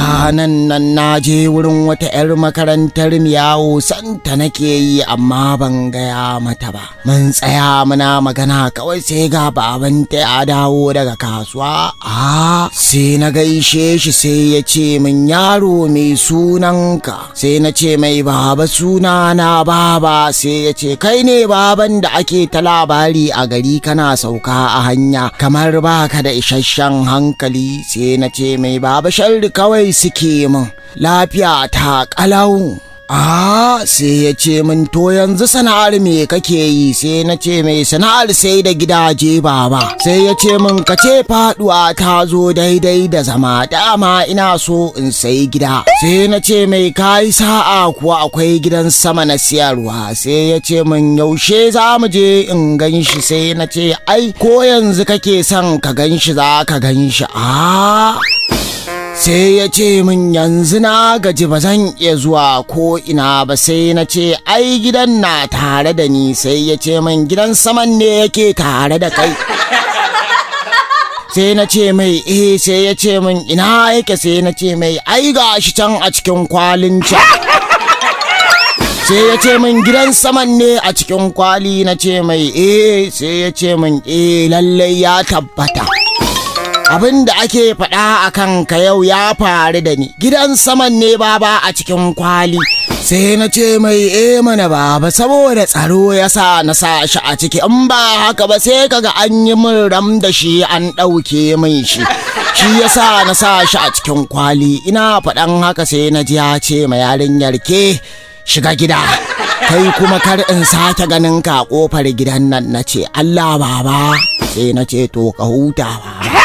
Ranan nan na je wurin wata 'yar makarantar yawo, santa nake yi amma ban gaya mata ba. Mun tsaya muna magana, kawai sai ga babanta ya dawo daga kasuwa. A sai na gaishe shi, sai ya ce min, "Yaro, mai sunanka?" Sai na ce mai, "Baba, suna na Baba." Sai ya ce, "Kai ne Baban da ake ta labari a gari, kana sauka a hanya kamar baka da isasshen hankali?" Sai na ce mai, "Baba, sharri kawai suke min, lafiya ta kalau." A sai ya ce min, "To yanzu sana'ar me kake yi?" Sai na ce mai, "Sana'ar sai da gidaje, baba." Sai ya ce min, "Ka ce faduwa ta zo daidai da zama, dama ina so in sayi gida." Sai na ce mai, "Kai sa'a kuwa, akwai gidan sama na siyarwa." Sai ya ce min, "Yaushe za mu je in gan shi?" Sai na ce, "Ai ko yanzu kake son ka gan shi, za ka gan shi." A sai ya ce min, "Yanzu na gaji, ba zan iya zuwa ko ina ba." Sai na ce, "Ai gidan na tare da ni." Sai ya ce min, "Gidan saman ne yake tare da kai?" Sai na ce mai, "Eh." Sai ya ce min, "Ina yake?" Sai na ce mai, "Ai ga shi can a cikin kwalin can." Sai ya ce min, "Gidan saman ne a cikin kwali?" Na ce mai, "Eh." Sai ya ce min, "Eh, lallai ya tabbata abin da ake faɗa a kanka yau ya faru da ni, gidan saman ne, Baba, a cikin kwali." Sai na ce mai, "Eh mana baba, saboda tsaro ya sa na sa shi a ciki. In ba haka ba, sai kaga an yi min ram da shi, an ɗauke min shi, shi ya sa na sa shi a cikin kwali." Ina faɗan haka sai na ji ya ce ma yarinyar, "Ke, shiga gida, kai kuma kar in sake ganin ka a kofar gidan nan." Na ce, "Allah, baba." Sai na ce, "To ka huta, baba."